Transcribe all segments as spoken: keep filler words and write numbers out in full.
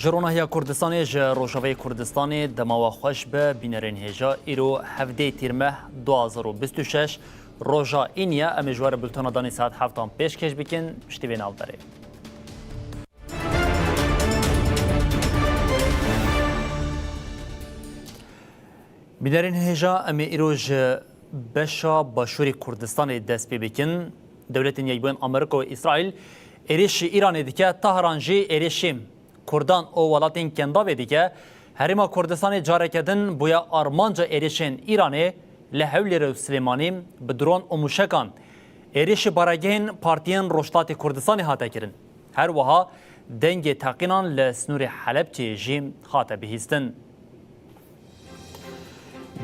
Ji ronahiya Kurdistanê, ji Rojavayê Kurdistanê dema we xweş be, bînerên hêja. Îro hevdeyê Tîrmeh du hazar û bîst û şeş, roja Îniye, em ê ji we re bultena danî saet heftan pêşkêş bikin, piştî vê navberê. Bînerên hêja, em ê îro ji beşa başûrê Kurdistanê dest pê bikin. Dewletên Yekbûyên Amerîka û Îsraîl êrişî Îranê dike, Tahran jî êrişî Kurdan û welatên Kendavê dike. Herêma Kurdistanê careke din bûye armanca êrişên Îranê li Hewlêr û Silêmanî bi dron û mûşekan. Êrişî baregehên partiyên Rojhilatê Kurdistanê hate kirin. Her wiha dengê teqînan li sînorê Helebçeyê jî hate bihîstin.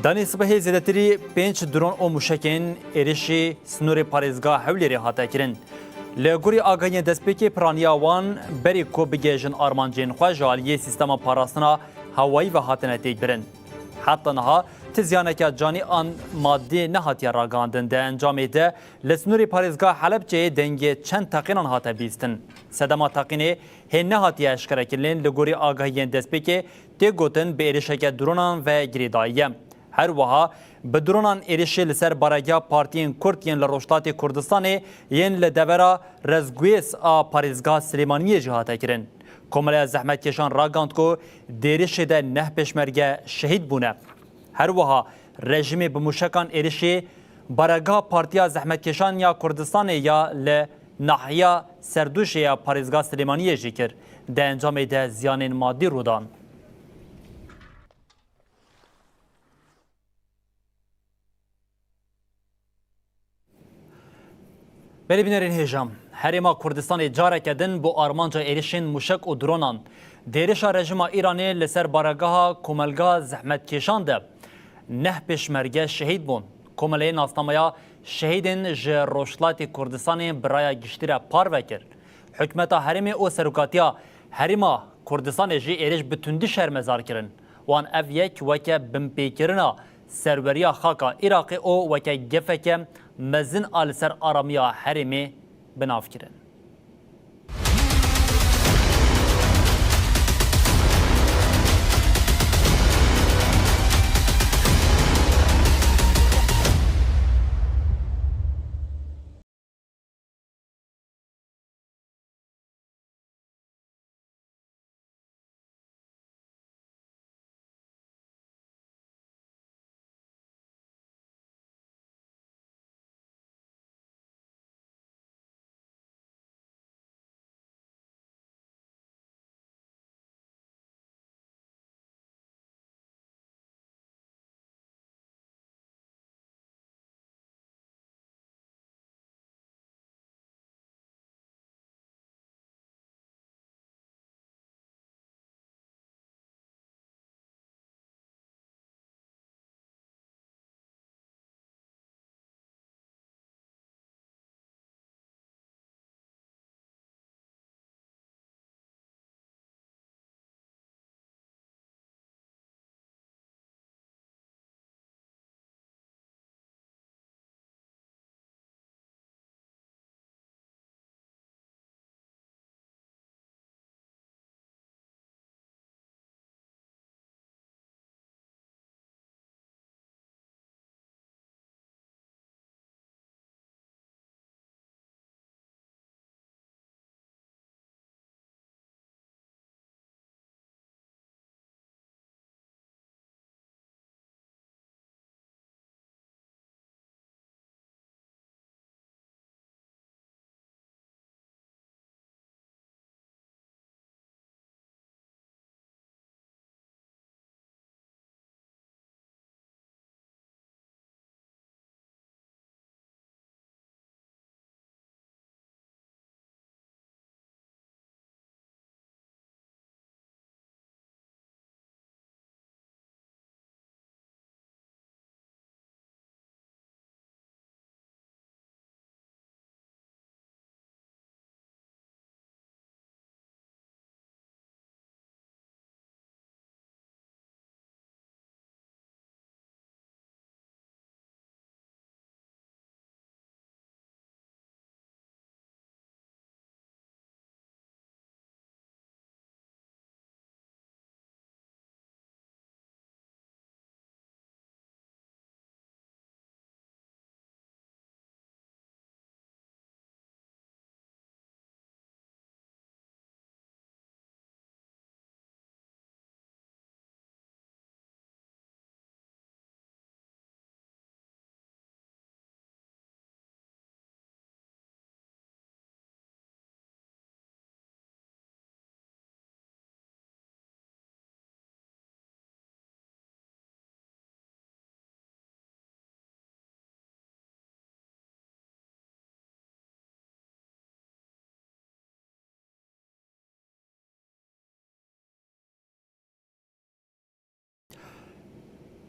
Danê sibehê zêdetirî pênc dron û mûşekên êrişî sînorê parêzgeha Hewlêrê hate kirin. Li gorî agahiyên destpêkê piraniya wan berî ku bigihêjin armancên xwe ji aliyê sîstema parastina hewayî ve hatine têkbirin. Heta niha ti ziyaneke canî an madî nehatiye ragihandin. Di encamê de li sînorê parêzgeha Helebçeyê dengê çend teqînan hate bîstin. Sedema teqînê hê nehatiye eşkerekirin, lê li gorî agahiyên destpêkê tê gotin bi êrişeke dronan ve girêdayî ye. Her wiha bi dronan êrişê li ser baregeha partiyên Kurd yên li Rojhilatê Kurdistanê yên li devera Rezgûyês a parêzgeha Silêmaniyê jî hate kirin. Komeleya zehmetkêşan ragihand ku di êrişê de neh pêşmerge şehîd bûne. Her wiha rejîmê bi mûşekan êrişê baregeha Partiya Zehmetkêşan ya Kurdistanê ya li nahiya Serdûşê ya parêzgeha Silêmaniyê jî kir. Di encamê de ziyanên madî rû dan. Belê bînerên hêja, Herêma Kurdistanê careke din bû armanca êrişên mûşek û dronan. Di êrişa rejîma Îranê li ser baregeha Komelgeha Zehmetkêşan de neh pêşmerge şehîd bûn. Komeleyê nasnameya şehîdên ji Rojhilatê Kurdistanê bi raya giştî re parve kir. Hikûmeta herêmê û serokatiya Herêma Kurdistanê jî êrîş bi tundî şermezar kirin. Wan ev yek weke binpêkirina serweriya xaka Iraqê û weke gefeke mezin a li ser aramiya herêmê bi nav kirin.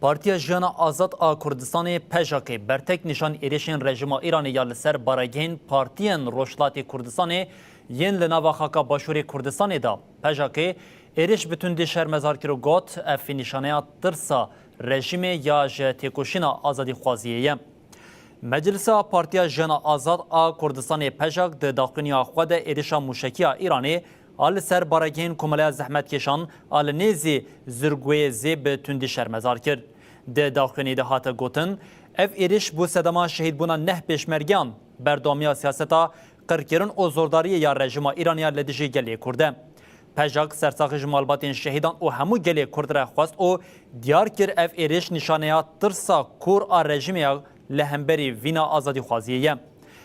Partiya Jiyana Azad a Kurdistanê, PJAKê, bertek nîşan êrişên rejîma Îranê ya li ser baregehên partiyên Rojhilatê Kurdistanê yên li nava xaka Başûrê Kurdistanê da. PJAKê êriş bi tundî şermezar kir û got, ev nîşaneya tirsa rejîmê ya ji têkoşîna azadîxwaziyê ye. Meclisa Partiya Jiyana Azad a Kurdistanê, PJAK, di daxuyaniya xwe de êrişa mûşekî ya Îranê a li ser baregehên Komeleya Zehmetkêşan a li nêzî Zirgweyê zê bi tundî şermezar kir. Di daxuyaniyê de hate gotin, ev êriş bû sedema şehîdbûna neh pêşmergeyan, berdewamiya siyaseta qirkirin û zordariyê ya rejîma Îranê ya li dijî gelê Kurd e. PJAK sersaxî ji malbatên şehîdan û hemû gelê Kurd re xwest û diyar kir, ev êrîş nîşaneya tirsa kûr a rejîmê ya li hemberî vîna azadîxwaziyê ye.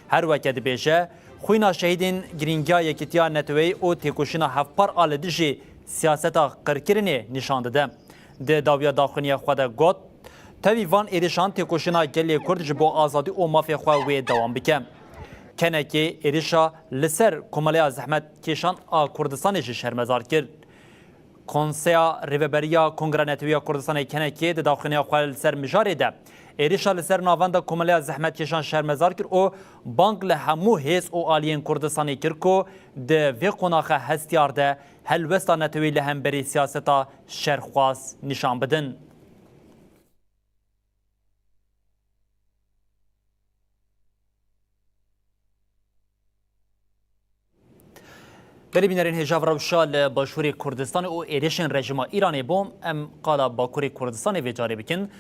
Her weke dibêje, xwîna şehîdên girîngiya yekîtiya neteweyî û têkoşîna hevpar a li dijî siyaseta qirkirinê nîşan dide. Di dawiya daxuyaniya xwe de got, tevî van êrîşan têkoşîna gelê Kurd ji bo azadî û mafê xwe wê dewam bike. Kenekê êrîşa li ser Komeleya Zehmetkêşan a Kurdistanê jî şermezar kir. Konseya Rêveberiya Kongra Netewî ya Kurdistanê, Kenekê, di daxuyaniya xwe li ser mijarê de êrîşa li ser navenda Komeleya Zehmetkêşan şermezar kir û bang li hemû hêz û aliyên Kurdistanê kir ku di vê qonaxa hestiyar de helwesta netewî li hemberî siyaseta şerxwaz nîşan bidin. Belê bînerên hêja, rewşa li Başûrê Kurdistanê û êrişên rejîma Îranê bû. Em qala Bakurê Kurdistanê vê carê bikin.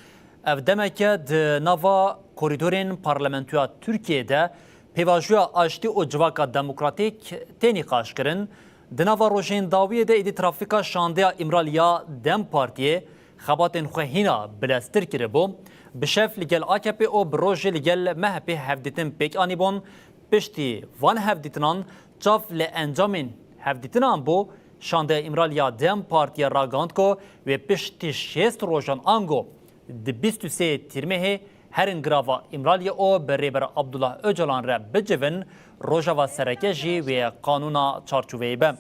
Ev demeke di nava korîdorên Parlamentoya Tirkiyê de pêvajoya aştî û civaka demokratîk tê nîqaşkirin. Di nava rojên dawiyê de êdî trafîka şandeya Îmraliya DEM Partiyê xebatên xwe hîna bileztir kiribû. Bi şev li gel AKP û bi rojê li gel MHP hevdîtin pêk anîbûn. Piştî van hevdîtinan çav li encamên hevdîtinan bû. Şandeya Îmraliya DEM Partiyê ragihand ku wê piştî şêst rojan ango di bîst û sê Tîrmehê herin girava Îmraliyê û bi Rêber Abdullah Ocalan re bicivin, rojeva sereke jî wê qanûna çarçoveyê be.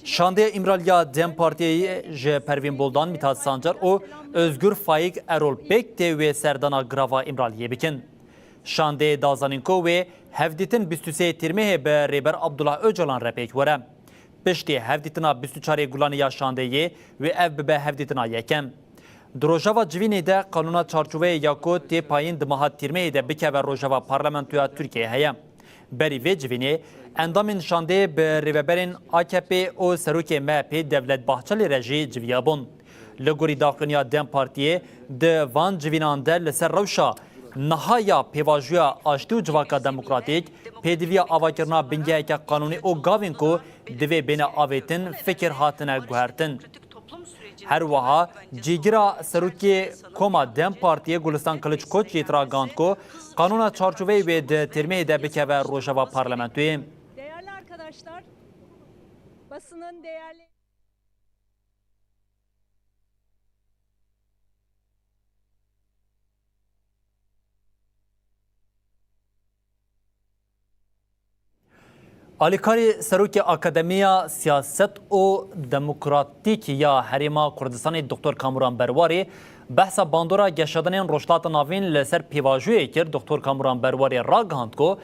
Şandeya Îmraliya DEM Partiyê ji Pervîn Buldan, Mithat Sancar û Özgür Faik Erol pêk tê wê serdana girava Îmraliyê bikin. Şandeyê da zanîn ku wê hevdîtin bîst û sê Tîrmehê bi Rêber Abdullah Ocalan re pêk were. Piştî hevdîtina bîst û çarê Gulanê ya şandeyê wê ev bibe hevdîtina yekem. Di rojeva civînê de qanûna çarçoveyê ya ku tê payîn di meha Tîrmehê de bikeve rojeva Parlamentoya Tirkiyeyê heye. Berî vê civînê endamên şandeyê bi rêveberên AKP û serokê MHP Devlet Bahçelî re jî civiyabûn. Li gorî daxuyaniya DEM Partiyê, di van civînan de li ser rewşa niha ya pêvajoya aştî û civaka demokratîk, pêdiviya avakirina bingeheke qanûnî û gavên ku divê bêne avêtin, fikir hatine guhertin. Her wiha cîgira serokê Koma DEM Partiyê Gulistan Kiliç Koç jî ragihand ku qanûna çarçoveyê wê di Tîrmehê de bikeve rojeva parlamentoyê. Değerli arkadaşlar, basının değerli Alîkarê Serokê Akademiya Siyaset û Demokratîk ya Herêma Kurdistanê Doktor Kamuran Berwarî behsa bandora geşedanên Rojhilata Navîn li ser pêvajoyê kir. Doktor Kamuran Berwarî ragihand ku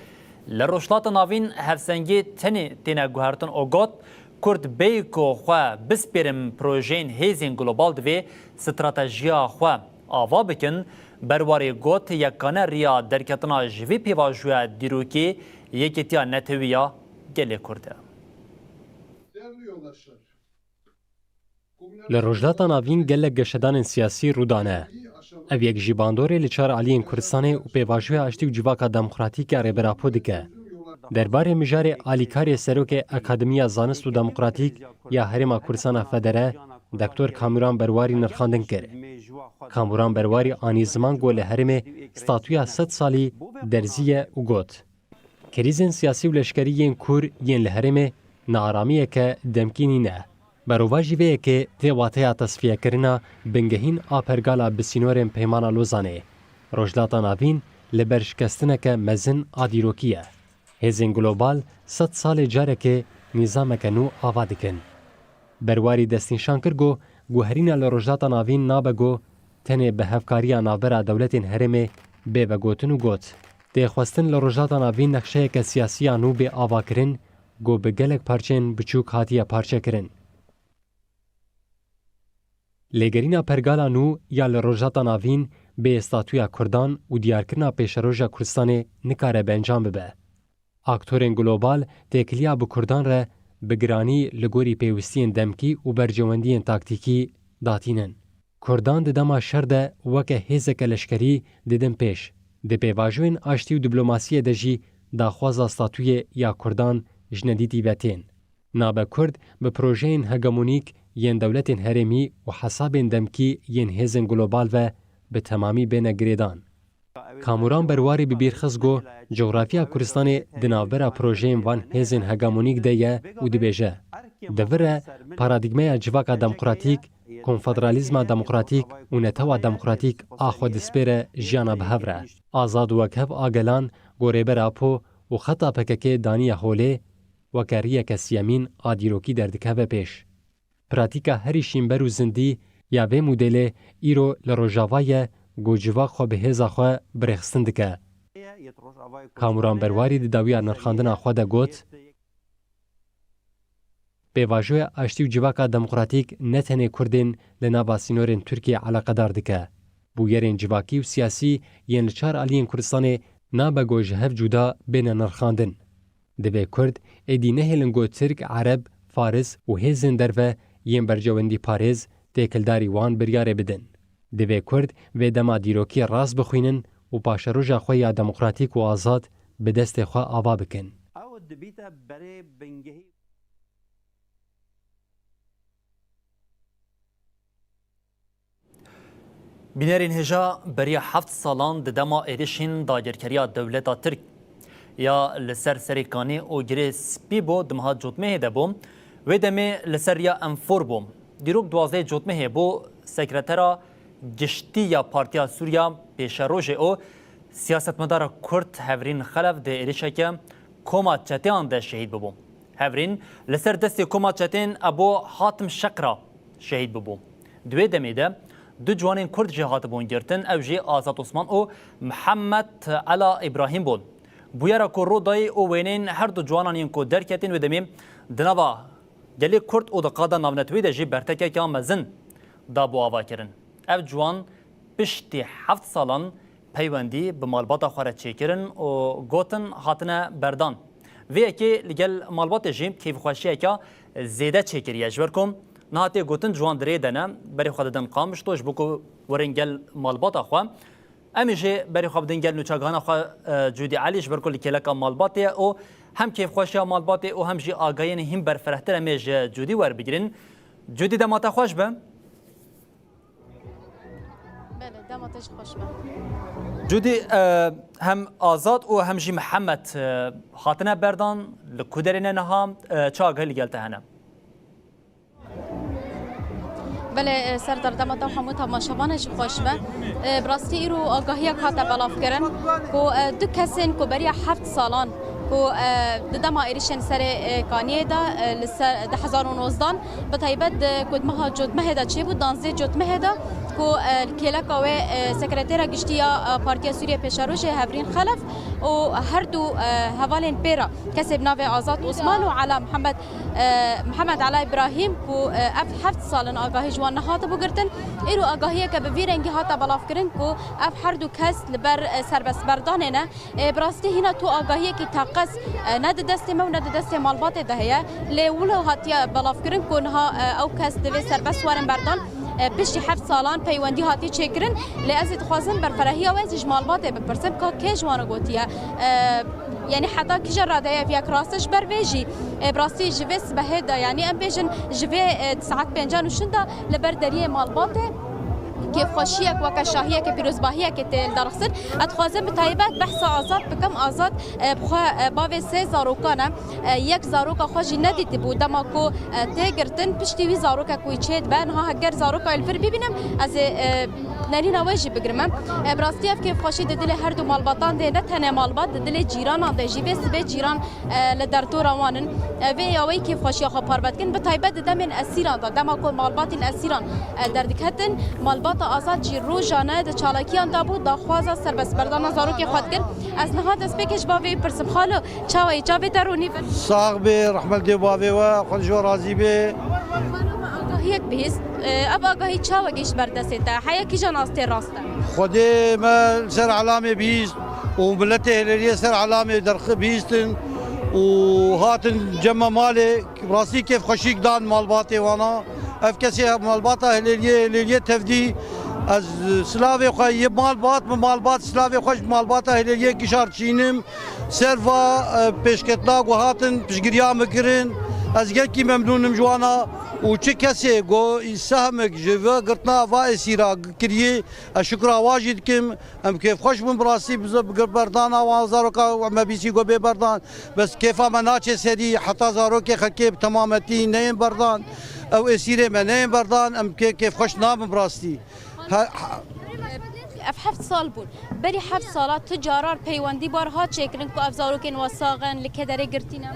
li Rojhilata Navîn hevsengî tenê têne guhertin û got, Kurd bêyî ku xwe bispêrin projeyên hêzên global divê stratejiya xwe ava bikin. Berwarî got, yekane riya derketina ji vî pêvajoya dîrokî yekîtiya netewî ya gelê Kurd e. Li Rojhilata Navîn gelek geşedanên siyasî rû dane. Ev yek jî bandorê li çar aliyên Kurdistanê û pêvajoya aştî û civaka demokratîk ya Rêber Apo dike. Derbarê mijarê alîkarê Serokê Akademiya Zanist û Demokratîk ya Herêma Kurdistana Federe, Doktor Kamuran Berwarî nirxandin kir. Kamuran Berwarî anî ziman ku li herêmê statuya sed salî derziye û got, Krîzên siyasî û leşkerî yên kûr yên li herêmê naaramiyeke demkî nîne. Berovajî vê yekê tê wateya tesfiyekirina bingehîn a pergala bi sînorên Peymana Lozanê. Rojhilata Navîn li ber şikestineke mezin a dîrokî ye. Hêzên global sed salê carekê nîzameke nû ava dikin. Berwarî destnîşan kir ku guherîna li Rojhilata Navîn nabe ku tenê bi hevkariya navbera dewletên herêmê bê vegotin û got, tê xwestin li Rojhilata Navîn nexşeyeke siyasî ya nû bê avakirin ku bi gelek parçeyên biçûk hatiye parçekirin. Lêgerîna pergala nû ya li Rojhilata Navîn bê statûya Kurdan û diyarkirina pêşeroja Kurdistanê nikare bi encam bibe. Aktorên global têkiliya bi Kurdan re bi giranî li gorî pêwistiyên demkî û berjewendiyên taktîkî datînin. Kurdan di dema şer de weke hêzeke leşkerî didin pêş. Di pêvajoyên aştî û diplomasiyê de jî daxwaza statûyê ya Kurdan ji nedîtî ve tên. Nabe Kurd bi projeyên hegemonîk yên dewletên herêmî û hesabên demkî yên hêzên global ve bi temamî bêne girêdan. Kamuran Berwarî bi bîr xist ku coğrafiya Kurdistanê di navbera projeyên van hêzên hegemonîk de ye û dibêje, di vir re paradîgmeya civaka demokratîk, konfederalîzma demokratîk û netewa demokratîk a xwe dispêre jiyana bi hev re. Azad û Wekhev a Gelan ku Rêber Apo û xeta P K K daniye holê, weke riyeke siyemîn a dîrokî derdikeve pêş. Pratîka herî şînber û zindî ya vê modêlê îro li Rojava ye ku civak xwe bi hêza xwe birêxistin dike. Kamuran Berwarî di dawiya nirxandina xwe de got, pêvajoya aştî û civaka demokratîk ne tenê Kurdên li nava sînorên Tirkiyê eleqedar dike. Bûyerên civakî û siyasî yên li çar aliyên Kurdistanê nabe ku ji hev cuda bêne nirxandin. Divê Kurd êdî nehêlin ku Tirk, Ereb, Faris û hêzên derve yên berjewendîparêz têkildarî wan biryarê bidin. Divê Kurd vê dema dîrokî rast bixwînin û paşeroja xwe ya demokratîk û azad bi destê xwe ava bikin. Ew dibîte berê bingehî. Bînerên hêja beriya heft salan di dema êrişên dagirkeriya dewleta Tirk ya li ser Serê Kanê û Girê Spî bû, di meha Cotmehê de bû. Wê demê li ser riya Enfor bû. Dîrok duwazdehê Cotmehê bû sekretera giştî ya Partiya Sûriya Pêşerojê û siyasetmedara Kurd Hevrîn Xelef di êrişeke koma çeteyan de şehîd bibû. Hevrîn li ser destê koma çeteyên Ebo Hatim Şeqra şehîd bibû. Di wê demê de du ciwanên Kurd jî hatibûn girtin, ew jî Azad Osman û Mihemed Ela Îbrahîm bûn. Bûyera ku rû dayî û wêneyên her du ciwanan yên ku derketin wê demê di nava gelê Kurd û di qada navnetewî de jî bertekeke mezin dabû avakirin. Ev ciwan piştî heft salan peywendî bi malbata xwe re çêkirin û gotin hatine berdan. Vê yekê li gel malbatê jî kêfxweşiyeke zêde çêkiriye. Ji ber ku niha tê gotin ciwan di rê de ne, berê xwe didin Qamişlo ji bo ku werin gel malbata xwe. Em ê jî berê xwe bidin gel nûçegihana xwe, e, Cûdî Elî, ji ber ku li kêleka malbatê ye û hem kêfxweşiya malbatê û hem jî agahiyên hîn berfirehtir em ê ji Cûdî werbigirin. Cûdî, dema te xweş be. Belê, dema te jî xweş be. Cûdî, e, hem Azad û hem jî Mihemed, e, hatine berdan, li ku derê ne niha, e, çi agahî li gel te hene? Belê, e, Serdar, dema te û hemû temaşevanê jî xweş be. E, bi rastî îro agahiyek hate belavkirin ku, e, du kesên ku beriya heft salan ku, e, di dema êrişên serê, e, Kaniyê de, e, li ser, di hezar û nozdan, bi taybet di ku di meha Cotmehê de çêbû, danzdeh Cotmehê de ku, e, kêleka wê, e, sekretera giştî ya, e, Partiya Sûriye Pêşerojê Hevrîn Xelef û her du, e, hevalên pê re kesê bi navê Azad Osman û Ela Mihemed, e, Mihemed Ela Îbrahîm ku, e, ev heft sal in agahî ji wan nehatibû girtin, îro agahiyeke bi vî rengî hate belavkirin ku ev her du kes li ber, e, serbestberdanê ne. E, bi rastî hîna tu agahiyekî teqez, e, ne di destê me û ne di destê malbatê de heye. Lê wilo hatiye belavkirin ku niha, e, ew kes divê serbest werin berdan. E, piştî heft salan peywendî hatî çêkirin. Lê ez ê dixwazim berferehiya we zî ji malbatê bipirsim ka kê ji wan gotiye. E, yanî heta kîja rade ye ev yek rast e? Ji ber vê jî, e, bi rastî ji vê sibehê de, yanî em bêjin ji vê, e, saet pêncan û şinda li ber deriyê malbatê kêfxweşiyek weke şahiyekê, pîrozbahiyekê tê lidarxistin. Ez dixwazim bi taybet behsa Azad bikim. Azad, e, bi xwe, e, bavê sê zarokan e. E, yek zaroka xwe jî nedîtibû dema ku, e, tê girtin. Piştî wî zarokek wî çêdibe. Niha heger zaroka wî li vir bibînim, ez ê, e, Nerîna we jî bigirme. E, bi rastî ev kêfxweşî di dilê her du malbatan de, ne tenê malbat, di dilê cîranan de jî. Vê sibê cîran, e, li derdora wan in. E, vê awayî kêfxweşiya xwe parve dikin. Bi taybet di demên esîran de, dema ku malbatên esîran, e, derdiketin, malbata azad jî rojane di çalakiyan de bû, daxwaza serbestberdana zarokê xwe dikin. Ez niha destpêkê ji bavê wî pirsim. Xalo, çawa yî? Çavê te ronî bin. Sax bê, rehmet dê bavê we, Xwedê ji we razî bê. Xalo, me agahiyek bihîst. E, ev agahî çawa gihîşt ber destê te? Heya kîjan astê rast e? Xwedê me li ser elamê bihîst û miletê Hêlêliyê ser elamê derxi bihîstin û hatin cem me malê. Rastî kêfxweşîk dan malbatê wana. Ev kesê malbata Hêlêliyê, Hêlêliyê tevdî. Ez silavê xwe yê malbat, bi malbat silavê xwe ji malbata Hêlêliyê gişar çînim. Ser va, e, pêşketina ku hatin piştgiriya min kirin, ez gelkî memnûn im ji wana û çi kesê ku sehmek ji ve girtina va êsîra kiriyê, ez şukra wa jî dikim. Em kêfxweş bûn bi rastî bi, bi berdana wan zaroka me bîsî ku bê berdan. Bes kêfa me naçe serî heta zarokê xelkê bi temametî neyên berdan. Ew êsîrê me neyên berdan, em kê-, kêfxweş nabin bi rastî. He, he. Ev heft sal bûn. Berî heft sala tu caran peywendî bar hat çêkirin ku ev zarokên we sax in, li kederê girtî ne?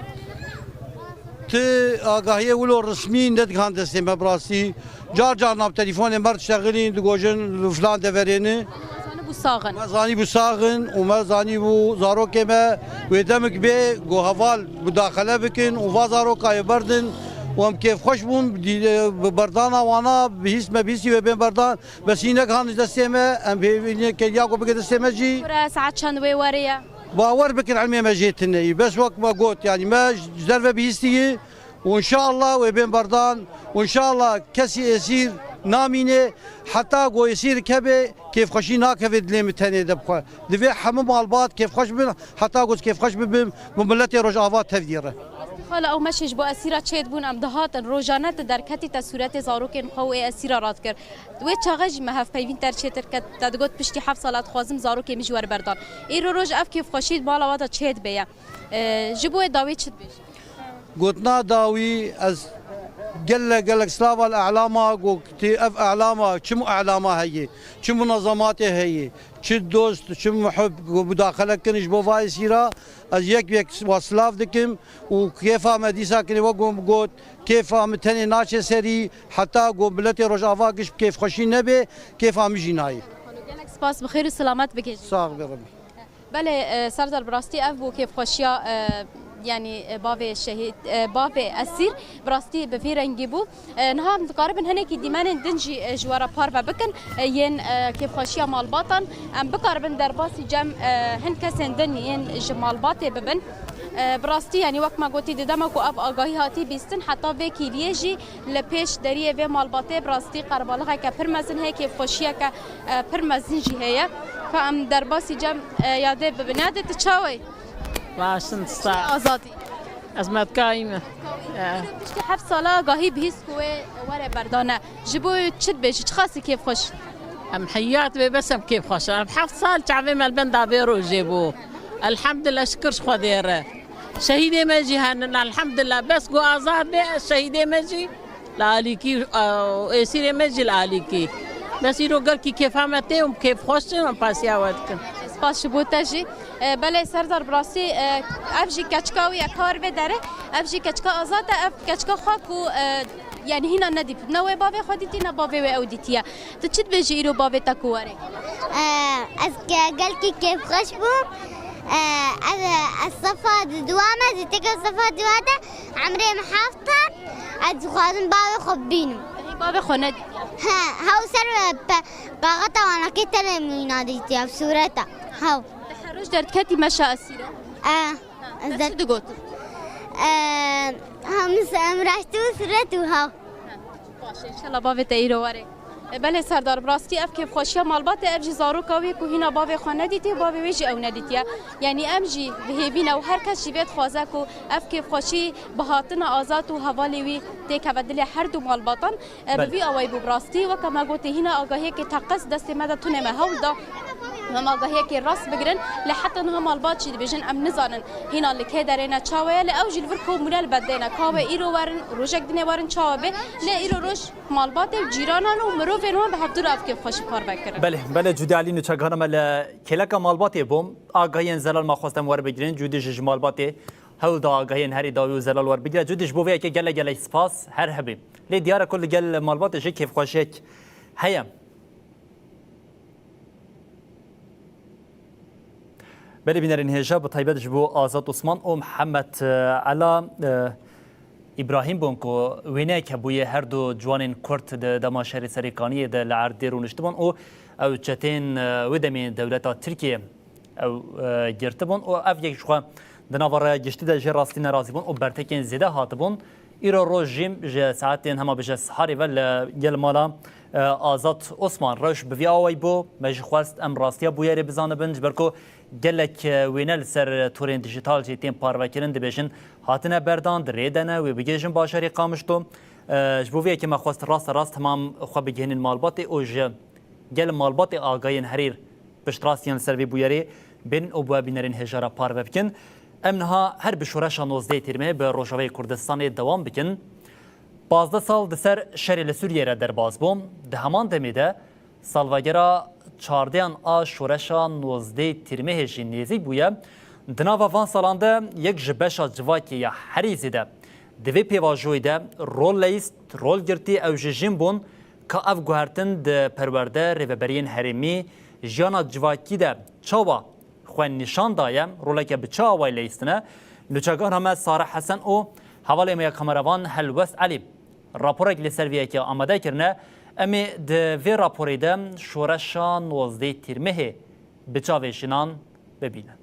Ti agahiyê wilo resmî nedihan destê me bi rastî. Car car nav telefonê me diştexilîn, digojin li filan deverê ne. Zanîbû sax in. Me zanîbû sax in û me zanîbû zarokê me wê demik bê ku heval mudaxele bikin û va zarokayê berdin û em kêfxweş bûn. Dî-, bi berdana wana bihîst me bihîstî wê bên berdan. Bes hînek han ji destê me, em hêvî keriya ku bike destê me jî. Kure saet çend wê werê ye? Bawer bikin, ilmê me jê tune yî. Bes wek me got, yanî me ji derve bihîstiye û înşallah wê bên berdan û înşallah kesî êsîr namîne, heta ku êsîr keve kêfxweşî nakeve dilê min tenê de bixwe. Divê hemû malbat kêfxweş bin, heta ku ez kêfxweş bibim, bi miletê Rojava tevdî re. Xala, ew meşê ji bo esîra çêdibûn, em dihatin, rojane tu derketî te sûretê zarokên xwe û ê esîra radikir. Wê çaxê jî me hevpeyvîn te re çêtir ket, te digot, piştî heft sala dixwazim zarokê min ji we re berdan. Îro roj ev kêfxweşî di mala we de çêdibe ye. E, ji bo wê dawî çi dibêjî? Gotina dawî, ez gelek, gelek slava li elama, ku tê ev elama, çi mu elama heye, çi munazamatê heye, çi dost, çi muhib, ku mudaxele kirin ji bo va êsîra, ez yek yek wa silav dikim û kêfa me dîsa kirê, wek ku got, kêfa min tenê naçe serî, heta ku miletê Rojava giş bi kêfxweşî nebe, kêfa min jî nayê. Gelek spas, bi xêr û silamet bigihîjî. Sax be Rebî. Belê, e, Serdar, bi rastî ev bû kêfxweşiya, e, yanî, e, bavê şehîd, e, bavê esîr, bi rastî bi vî rengî bû. E, niha em dikaribin hinekî dîmenên din jî, e, ji we re parve bikin, e, yên, e, kêfxweşiya malbatan. Em bikaribin derbasî cem, e, hin kesên din yên ji malbatê bibin. E, bi rastî, yanî wek me gotî, di dema ku ev agahî hatî bîstin, heta vê kîliyê jî li pêş deriyê vê malbatê bi rastî qerebalixeke pir mezin heye, kêfxweşiyeke, e, pir mezin jî heye. Ka em derbasî cem, e, yadê bibin. Yadê, tu çawa yî? Baş in, sağ. Azadî. Ez metkayî me. E. Piştî heft sala agahî bihîst ku wê were berdane. Ji bo çi dibêjî? Çiqasî kêfxweş? Em heyat wê bes em kêfxweş in. Em heft sal çavê me li benda vê rojê bû. Elhamdulillah, şikir ji Xwedê re. Şehîdê me jî henin, elhamdulillah. Bes ku azad be, şehîdê me jî li alîkî, û êsîrê me jî li alîkî. Bes îro gelkî kêfa me tê û kêfxweş in, em pasiya we dikin. Spas ji bo te jî. E, belê Serdar, bi rastî, e, ev jî keçika wî ye, ka were vê derê. Ev jî keçika azad e, ev keçika xwe ku, e, yanî hîna nedît. Ne wê bavê xwe dîtî, ne bavê wê ew dîtiye. Tu çi dibêjî îro bavê te ku were? E, ez ke-, gelkî kêfxweş bûm. E, ez, ez sefa di dua me, zî têke sefa dua de emrê min heft e. Ez dixwazim bavê xwe bibînim. Ê, bavê xwe nedîtiye? He, hew ser, e, pe-, kaxeta wanakê tenê min wîna dîtiye, bi sûreta. Hew. Te her roj derdiketî meşa esîre? E, ez Te der- çi digot? E, hemis em raştî û sûret û hew. Baş e, înşallah bavê te îro were. E, belê Serdar, bi rastî ev kêfxweşiya malbatê, ev jî zaroka wî ku hîna bavê xwe nedîtiye, bavê wê jî ew nedîtiye. Yanî em jî bi hêvî ne û her kes jî vê dixwaze ku ev kêfxweşî bi hatina azad û hevalê wî têkeve dilê her du malbatan. E, bi Belê. vî awayî bû bi rastî. Weke me gotî, hîna agahiyekê teqez destê me de tune me hewl da. Em agahiyekê rast bigirin, lê heta niha malbat jî dibêjin, em nizanin hîna li kê derê ne, çawa ye, lê ew jî li vir komûne li bendê ne, ka wê îro werin, rojek dinê werin çawa bê, lê îro roj malbatê û cîranan û mirovên wan bi hevdû re ev kêfxweşî parve kirin. Belê, belê, Cûdî Elî, nûçegana me li kêleka malbatê bû. Agahiyên zelal me xwest em werbigirin, Cûdî jî ji malbatê hewl da agahiyên herî dawî û zelal werbigire. Cûdî, ji bo vê yekê gelek gelek spas, her hebî. Lê diyar e ku li gel malbatê jî kêfxweşiyek heye. Belê bînerên hêja, bi taybet ji bo Azad Osman û Mihemed, e, Ela, e, Îbrahîm bûn ku wêneyek hebûye her du ciwanên Kurd di dema şerê Serêkaniyê de li erdê rûniştibûn û ew çetên, e, wê demê dewleta Tirkiyê ew, e, girtibûn û ev yek ji xwe di nava raya giştî de jê rastî nerazî bûn û bertekên zêde hatibûn. Îro roj jî ji saetên hema bêje siharê ve li gel mala, e, Azad Osman rewş bi vî awayî bû. Me jî xwest em rastiya bûyerê bizanibin, ji ber ku gelek, e, wêne li ser torên dijîtal jî tên parvekirin, dibêjin hatine berdan, di rê de ne, wê bigihêjin bajarê Qamişlo. E, ji bo vê yekê me xwest raste rast hema em xwe bigihînin malbatê û ji gel malbatê agahiyên herî piştrast yên li ser vê bûyerê bên û bi we bînerên hêja re parve bikin. Em niha her bi şoreşa nozdehê Tîrmehê bi Rojavayê Kurdistanê dewam bikin. Pazdeh sal di ser şerê li Sûriyê re derbas bû. Di heman demê de salvegera çardeyan a şoreşa nozdehê Tîrmehê jî nêzîk bûye. Di nava van salan de yek ji beşa civakê ya herî zêde di vê pêvajoyê de rol leyîst, rol girtî, ew jî jin bûn, ka ev guhertin di perwerde, rêveberiyên herêmî, jiyana civakî de çawa xwe nîşan daye, roleke bi çi awayî leyîstine. Nûçegana me Sare Hesen û hevalê me ya kameravan Helwest Elî raporek li ser vê yekê amade kirine. Em ê di vê raporê de şoreşa nozdehê Tîrmehê bi çavê jinan bibînin.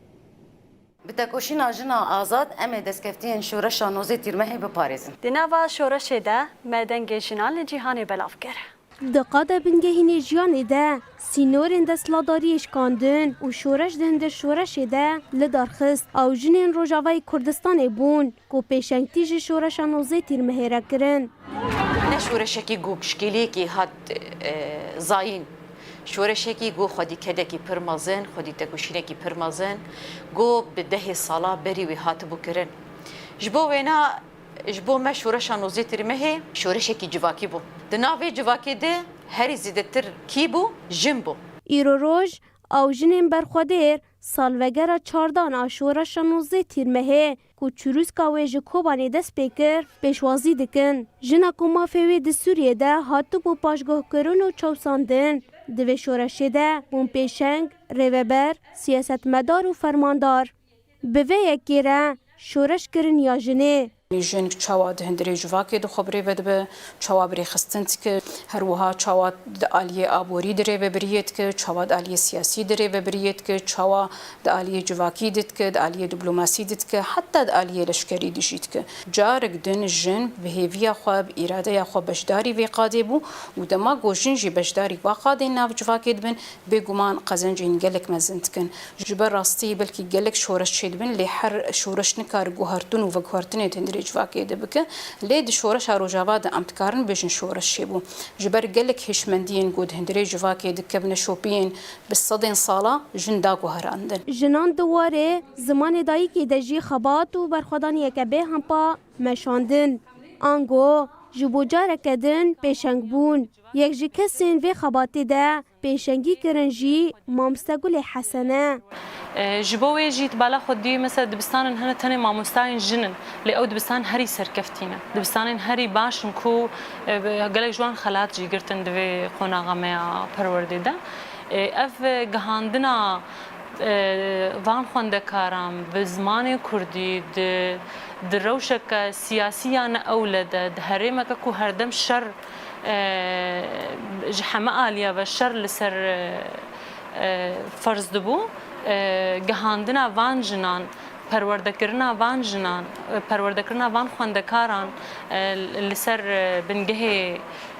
Bi tekoşîna jina azad, em ê destkeftiyên şoreşa nozdehê Tîrmehê biparêzin. Di nava şoreşê de me dengê jinan li cîhanê belav kir. Di qada bingehînê jiyanê de sînorên desthilatdariyê şikandin û şoreş di hundir şoreşê de li dar xist. Ew jinên Rojavayê Kurdistanê bûn ku pêşengtî ji şoreşa nozdehê Tîrmehê re kirin. Ne şoreşekî ku pişkêliyekî hat, e, zayîn. Şoreşekî ku xwedî kedekî pir mezin, xwedî tekoşînekî pir mezin, ku bi dehê sala berî wî hatibû kirin. Ji bo wêna, ji bo me şoreşa nozdehê Tîrmehê şoreşekî civakî bû. Di nav vê civakê de herî zêdetir kî bû? Jin bû. Îro roj, ew jinên berxwedêr salvegera çardan a şoreşa nozdehê Tîrmehê ku çirûska wê ji Kobanê dest pê kir, pêşwazî dikin. Jina ku mafê wê di Sûriyê de hatibû paşguhkirin û çewsandin, di vê şoreşê de bûn pêşeng, rêveber, siyasetmedar û fermandar. Bi vê yekê re şoreş kirin ya jinê. Jin çawa di hundirê civakê de xwe bi rê ve dibe, çawa bi rêxistin dike, her wiha çawa di aliyê aborî di rêvebiriyê dike, çawa di aliyê siyasî di rêvebiriyê dike, çawa di aliyê civakî dike, di aliyê diplomasî dike, heta di aliyê leşkerî de jî dike. Carek din jin bi hêviya xwe, bi îradeya xwe beşdarî vê qadê bû û dema ku jin jî beşdarî va qadên nav civakê dibin, bêguman qezencên gelek mezin dikin. Ji ber rastî belkî gelek şoreş çêdibin, lê her şoreş nikare guhertin û veguhertinê di hundirê civakê de bike. Lê di şoreşa Rojava de em dikarin bêjin şoreş çêbû. Ji ber gelek hişmendiyên ku di hundirê civakê dikevine şopiyên bi sedên sala jin daguherandin. Jinan di warê zimanê dayikê de jî xebat û berxwedaniyeke bêhempa meşandin. Ango ji bo careke din pêşeng bûn. Yek ji kesên vê xebatê de pêşengî kirin jî Mamoste Gulê Hesen e. E, ji bo wê jî tu bala xwe dî, mesela dibistanin hene tenê mamostayên jin in, lê ew dibistan herî serkeftî ne. Dibistanên herî baş in ku, e, gelek ji wan xelat jî girtin di vê qonaxa me ya perwerdê de. E, ev gihandina, e, van xwendekaran bi zimanê kurdî di, di rewşeke siyasî ya ne ewle de, di herêmeke ku herdem şer e, ji heme aliya ve şer li ser, e, e, ferz dibû. E, gihandina van jinan, perwerdekirina van jinan, e, perwerdekirina van xwendekaran, e, li ser, e, bingehê,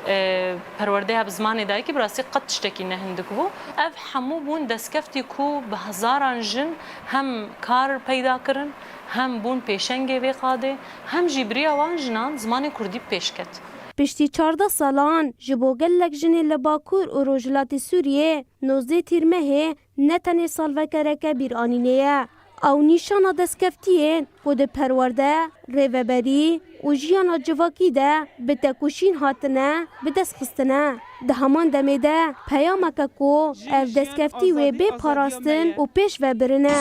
e, perwerdeya bi zimanê dayikî bi rastî qet tiştekî ne hindik bû. Ev hemû bûn destkeftî ku bi hezaran jin hem kar peyda kirin, hem bûn pêşengê vê qadê, hem jî bi riya wan jinan zimanê kurdî bi pêş ket. Piştî çardeh salan ji bo gelek jinê li Bakur û Rojhilatê Sûriyê nozdeh Tîrmehê ne tenê salvekereke bîranînê ye. Ew nîşana destkeftiyên ku di perwerde, rêveberî û jiyana civakî de bi tekoşîn hatine bi dest xistine. Di heman demê de peyameke ku ev destkeftî wê bê parastin û pêş ve birine.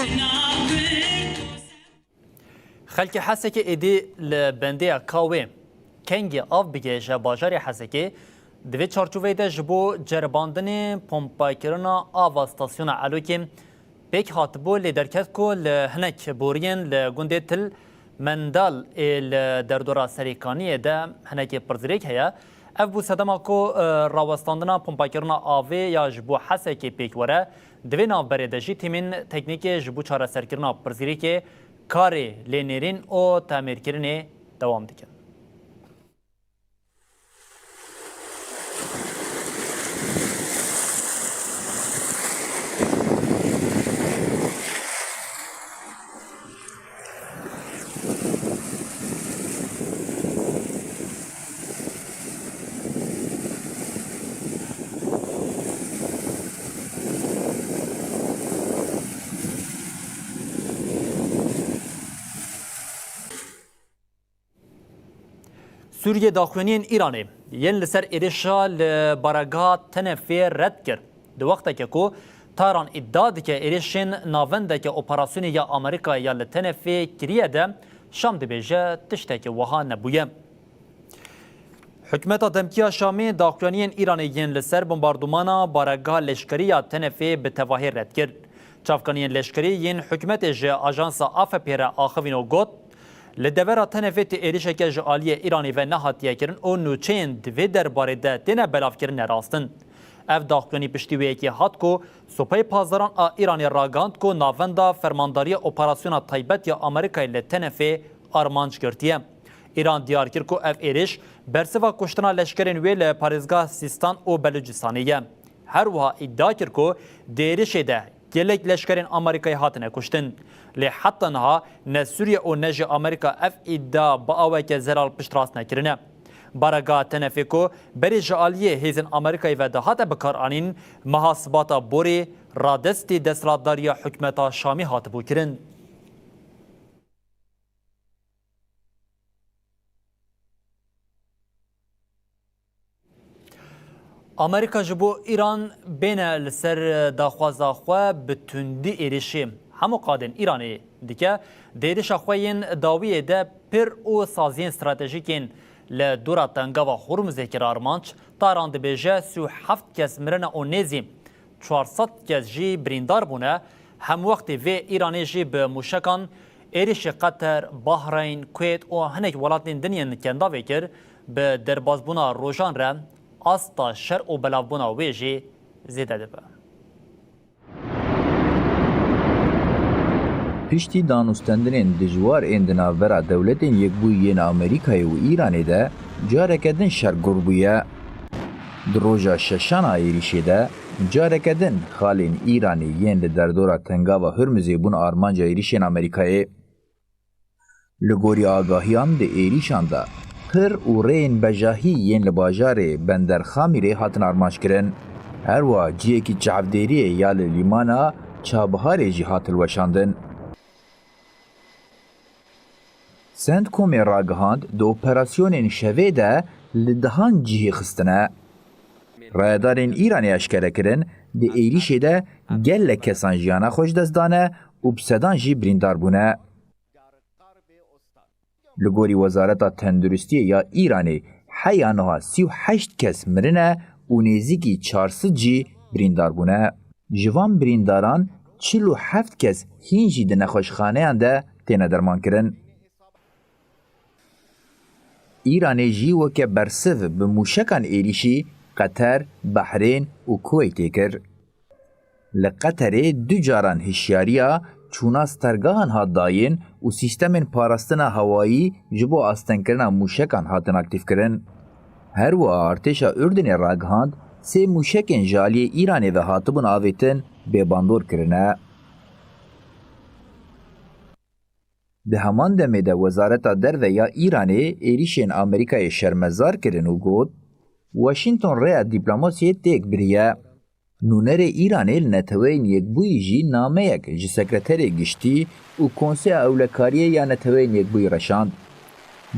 Xelkê Hesekê êdî li bendeya Kawê kengî av bigihêje bajarê Hesekê. Di vê çarçoveyê de ji bo ceribandinê pompakirina ava stasyona Elokê pêk hatibû, lê derket ku li hinek boriyên li gundê Til Mendal ê li derdora Serêkaniyê de hinekî pirzirêk heye. Ev bû sedema ku, e, rawestandina pompakirina avê ya ji bo Hesekê pêk were. Di vê navberê de jî tîmên teknîkê ji bo çareserkirina pirzirêkê karê lênêrîn û temîrkirinê dewam dikin. Sûriyê daxuyaniyên Îranê yên li ser êrişa li baregeha Tenefê red kir. Di wexteke ku Tahran îdia dike êrişên navendeke operasyonê ya Amerîkayê ya li Tenefê kiriye de, Şam dibêje tiştekî wiha nebûye. Hikûmeta demkî ya Şamê daxuyaniyên Îranê yên li ser bombardûmana baregeha leşkerî ya Tenefê bi tevahî red kir. Çavkaniyên leşkerî yên hikûmetê ji ajansa A F P re axivîn û got, Li devera Tenefê ti êrişeke ji aliyê Îranê ve nehatiye kirin û nûçeyên di vê derbarê de têne belavkirin ne rast in. Ev daxuyanî piştî wê yekê hat ku Supayê Pasdaran a Îranê ragihand ku navenda Fermandariya Operasyona Taybet ya Amerîkayê li Tenefê armanc girtiye. Îran diyar kir ku ev êriş bersiva kuştina leşkerên wê li parêzgeha Sîstan û Belûcistanê ye. Her wiha îdia kir ku di êrişê de gelek leşkerên Amerîkayê hatine kuştin. Lê heta niha ne Sûriye û ne jî Amerîka ev îdia bi aweke zelal piştrast nekirine. Baregeha Tenefê ku berê ji aliyê hêzên Amerîkayê ve dihate bikaranîn, meha Sibata borî radestî desthilatdariya hikûmeta Şamî hatibû kirin. Amerîka ji bo Îran bêne li ser daxwaza xwe bi tundî êrişê hemû qadên Îranê dike. Di êrişa xwe yên dawiyê de pir û saziyên stratejîk yên li dora Tengava Hormuzê kir armanc. Tahran dibêje sî û heft kes mirine û nêzî çar sed kes jî birîndar bûne. Hemwextî vê Îranê jî bi mûşekan êrişî Qeter, Bahreyn, Kuwêt û hinek welatên din yên kendavê kir, bi derbasbûna rojan re asta şer û belavbûna wê jî zêde dibe. Piştî danûstendinên dijwar ên di navbera Dewletên Yekbûyî yên Amerîkayê û Îranê de careke din şer gur bûye. Di roja şeşan a êrîşê de careke din xalên Îranê yên li derdora Tengava Hurmizê bûn armanca êrîşên Amerîkayê. Li gorî agahiyan di êrîşan de pir û rêyên bejahî yên li bajarê Bender Xamîrê hatin armanc kirin. Her wiha cihekî çavdêriyê ya li lîmana Çabiharê jî hat hilweşandin. Centcomê ragihand, di operasyonên şevê de li dehan cihê xistine. Rayedarên Îranê eşkere kirin, di êrîşê de gelek kesan jiyana xwe ji dest dane û bi sedan jî birîndar bûne. Li gorî Wezareta Tenduristiyê ya Îranê, heya niha sî û heşt kes mirine û nêzîkî çar sed jî birîndar bûne. Ji van birîndaran çil û heft kes hîn jî di nexweşxaneyan de têne dermankirin. Îranê jî weke bersiv bi mûşekan êrîşî Qeter, Behrên û Kuweytê kir. Li Qeterê du caran hişyariya çûna stergahan hat dayîn û sîstemên parastina hewayî ji bo astengkirina mûşekan hatin aktîfkirin. Her wiha artêşa Urdinê ragihand, sê mûşekên ji aliyê Îranê ve hatibûn avêtin bêbandor kirine. Di heman demê de Wezareta Derve ya Îranê êrîşên Amerîkayê şermezar kirin û got, Washington rêya dîplomasiyê têk biriye. Nûnerê Îranê li Neteweyên Yekbûyî jî nameyek ji Sekreterê Giştî û Konseya Ewlekariyê ya Neteweyên Yekbûyî reşand.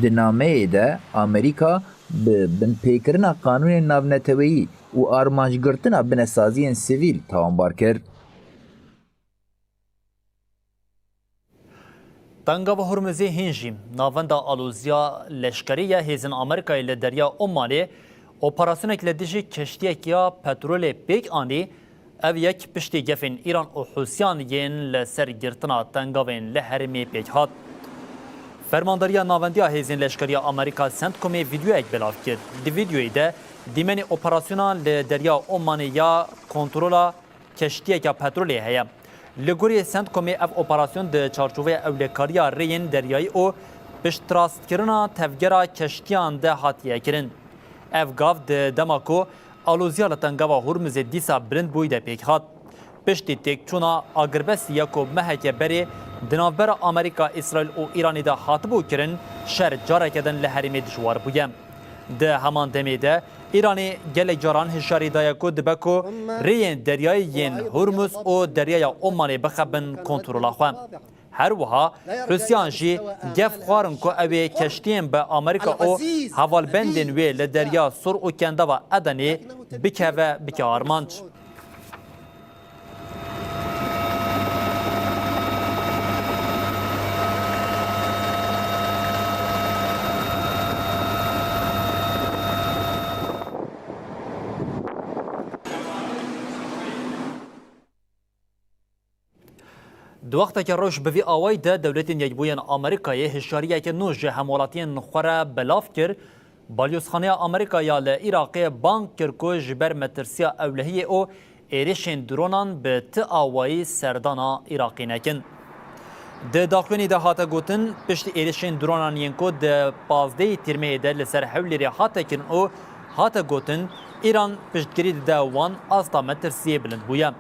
Di nameyê de Amerîka bi binpêkirina qanûnên navneteweyî û armancgirtina binesaziyên sivîl tawanbar kir. Tengava Hormuzê hîn jî navenda aloziya leşkerî ye. Hêzên Amerîkayê li Derya Omanê operasyonek li dijî keştiyek ya petrolê pêk anî. Ev yek piştî gefên Îran û Hûsiyan yên li ser girtina tengavên li herêmê pêk hat. Fermandariya Navendiya Hêzên Leşkerî ya Amerîka, CENTCOMê vîdyoyek belav kir. Di vîdyoyê de dîmenê operasyona li Derya Omanê ya kontrola keştiyeke petrolê heye. Li gorî CENTCOMê ev operasyon di çarçoveya ewlekariya rêyên deryayî û piştrastkirina tevgera keştiyan de hatiye kirin. Ev gav di dema ku aloziya li Tengava Hurmizê dîsa bilind bûyî de pêk hat. Piştî têkçûna agirbestî ya ku meheke berê di navbera Amerîka, Îsraîl û Îranê de hatibû kirin, şer careke din li herêmê dijwar bûye. Di heman demê de Îranê gelek caran hişyarî daye ku dibe ku rêyên deryayî yên Hurmuz û Deryaya Omanê bixebin kontrola xwe. Her wiha Hûsiyan jî gef xwarin ku ew ê keştiyên bi Amerîka û hevalbendên wê li Derya Sor û Kendava Edenê bikeve bike armanc. Di wexteke rewş bi vî awayî de Dewletên Yekbûyên Amerîkayê hişyariyeke nû ji hemwelatiyên xwe re belav kir. Balyozxaneya Amerîka ya li Iraqê bang kir ku ji ber metirsiya ewlehiyê û êrişên dronan bi ti awayî serdana Iraqê nekin. Di daxuyanî de hate gotin, piştî êrişên dronan yên ku di pazdehê Tîrmehê de li ser Hewlêrê hate kirin û hate gotin, Îran piştgirî dide wan, asta metirsiyê bilind bûye.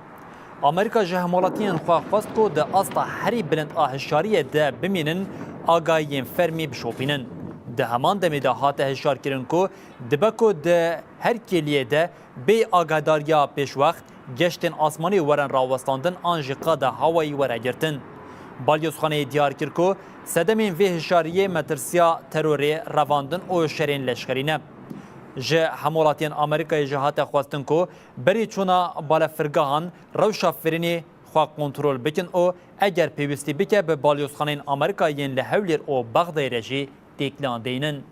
Amerîka ji hemwelatiyên xwe xwest ku di asta herî bilind a hişyariyê de bimînin, agahiyên fermî bişopînin. Di heman demê de hate hişyarkirin ku dibe ku di her kêliyê de bê agahdariya pêşwext geştên asmanî werin rawestandin an jî qada hewayî were girtin. Balyozxaneyê diyar kir ku sedemên vê hişyariyê metirsiya terorê, revandin û şerên leşkerî ne. Ji hemwelatiyên Amerîkayê jî hate xwestin ku berî çûna balefirgehan rewşa firînê xwe kontrol bikin û eger pêwîstî bike bi balyozxaneyên Amerîka yên li Hewlêr û Bexdayê re jî têkiliyan deynin.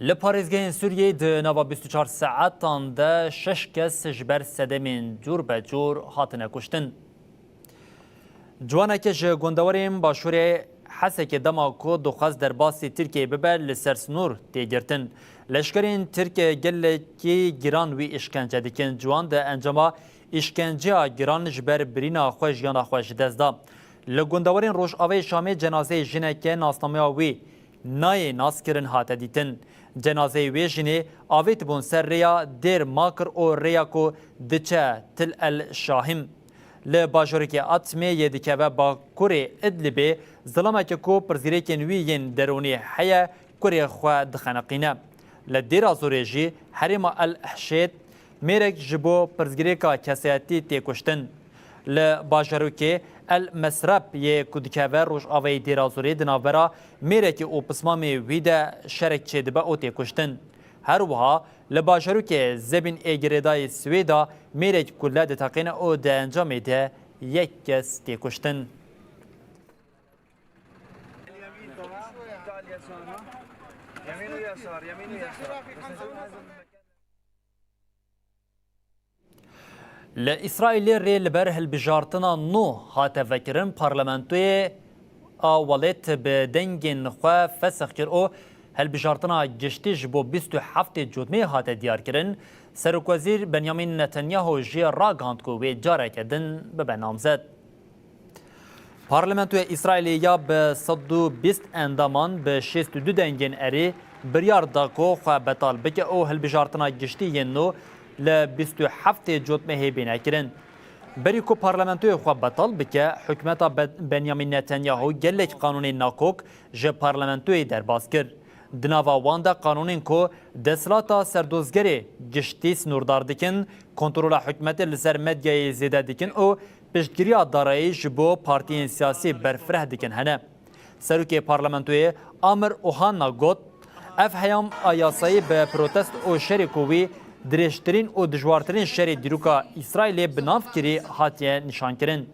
Li parêzgehên Sûriyeyê di nava bîst û çar saetan de şeş kes ji ber sedemên cûr be cûr hatine kuştin. Ciwaneke ji gundewarên başûrê Hesekê dema ku dixwest derbasî Tirkiyeyê bibe, li ser sinûr tê girtin. Leşkerên Tirk gelekî giran wî îşkence dikin. Ciwan di encama îşkenceya giran ji ber birîna xwe jiyana xwe ji dest da. Li gundewarên Rojavayê Şamê cenazeyê jineke nasnameya wî nayê naskirin hate dîtin. Cenazeyê wê jinê avêtibûn ser rêya Dêr Makir û rêya ku diçe Til El Şahim. Li bajarokê Atmê yê dikeve bakurê Idlibê, zilameke ku pirsgirêkên wî yên derûnî heye, kurê xwe dixeniqîne. Li Dêra Zorê jî herêma El Hişêt mêrek ji bo pirsgirêka kesayetî tê kuştin. Li bajarokê El Mesreb yê ku dikeve rojavayê Dêra Zorê di navbera mêrekê û pismamê wî de şerek çêdibe û tê kuştin. Her wiha li bajarokê Zebîn ê girêdayî Swêda mêrek kule diteqîne û di encamê de yek kes tê kuştin. Li Îsraîlê rê li ber hilbijartina nû hate vekirin, parlamentoyê a welêt bi dengên xwe fesix kir û hilbijartina giştî ji bo bîst û heftê Cotmeyê hate diyarkirin. Serokwezîr Benyamin Netanyahu jî ragihand ku wê careke din bibe namzet. Parlamentoya Îsraîlê ya bi sed û bîst endaman bi şêst û du dengên erê Biryar da ku xwe betal bike û hilbijartina giştî yên nû li bîst û heftê Cotmehê bêne kirin. Berî ku parlamentoyê xwe betal bike, hikûmeta Be-, Benyamin Netanyahu gelek qanûnên nakok ji parlamentoyê derbas kir. Di nava wan de qanûnên ku desthilata serdozgerê giştî sînordar dikin, kontrola hikûmetê li ser medyayê zêde dikin û piştgiriya darayî ji bo partiyên siyasî berfireh dikin hene. Serokê Parlamentoyê Amir Ohanna got, ev heyam a yasayî bi protest û şerê ku wî dirêjtirîn û dijwartirîn şerê dîroka Îsraîlê bi nav kirî hatiye nîşankirin.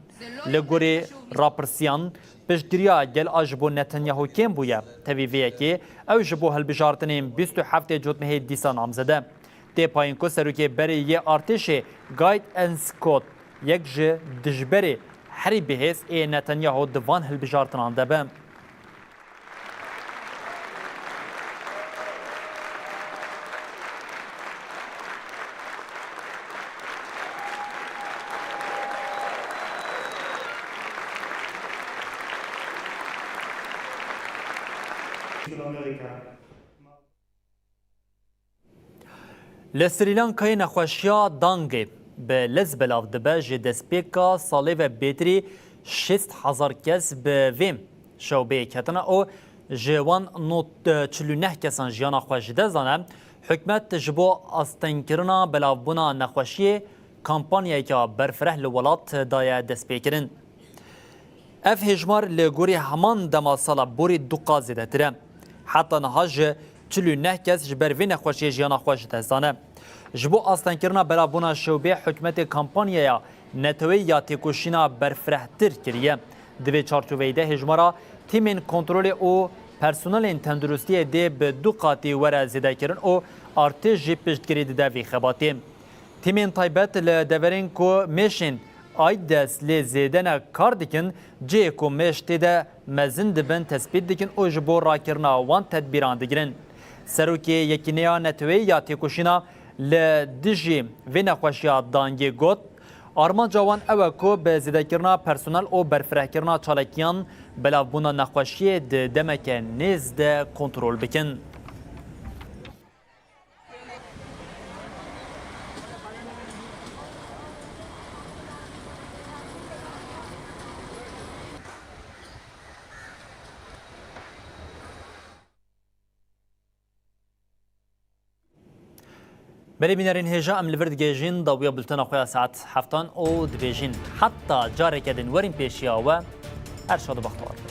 Li gorî rapirsiyan, piştgiriya gel a ji bo Netanyahu kêm bûye. Tevî vê yekê ew ji bo hilbijartinên bîst û heftê Cotmehê dîsa namzede. Tê payîn ku serokê berê yê artêşê Guy Scott yek ji dijberê herî bihêz ê Netanyahu di van hilbijartinan de be. Li Srî Lankayê nexweşiya Dangê bi lez belav dibe, ji destpêka salê ve bêtirî şêst hezar kes bi vê şewbeyê ketine û ji wan nod çil û neh kesan jiyana xwe ji dest dane. Hikûmet ji bo astengkirina belavbûna nexweşiyê kampanyayeke berfireh li welat daye destpêkirin. Ev hêjmar li gorî heman dema sala borî du qat zêdetir e. Heta niha ji çil û neh kes ji ber vê nexweşiyê jiyana xwe ji dest dane. Ji bo astengkirina belavbûna şewbê, hikûmetê kampanyaya neteweyî ya têkoşîna berfirehtir kiriye. Di vê çarçoveyê de hêjmara tîmên kontrolê û personelên tenduristiyê dê bi du qatî were zêdekirin û artêş jî piştgirî dide vî xebatê. Tîmên taybet li deverên ku mêşên AIDS lê zêde ne kar dikin, cihê ku mêş tê de mezin dibin tespît dikin û ji bo rakirina wan tedbîran digirin. Serokê Yekîneya Neteweyî ya Têkoşîna li dijî vê nexweşiya Dangê got, armanca wan ew e ku bi zêdekirina personel û berfirehkirina çalakiyan belavbûna nexweşiyê di demeke nêz de kontrol bikin. Belê bînerên hêja, em li vir digihêjin dawiya bultena xwe ya saet heftan û dibêjin heta careke din werin pêşiya we, her şad û bextewar bin.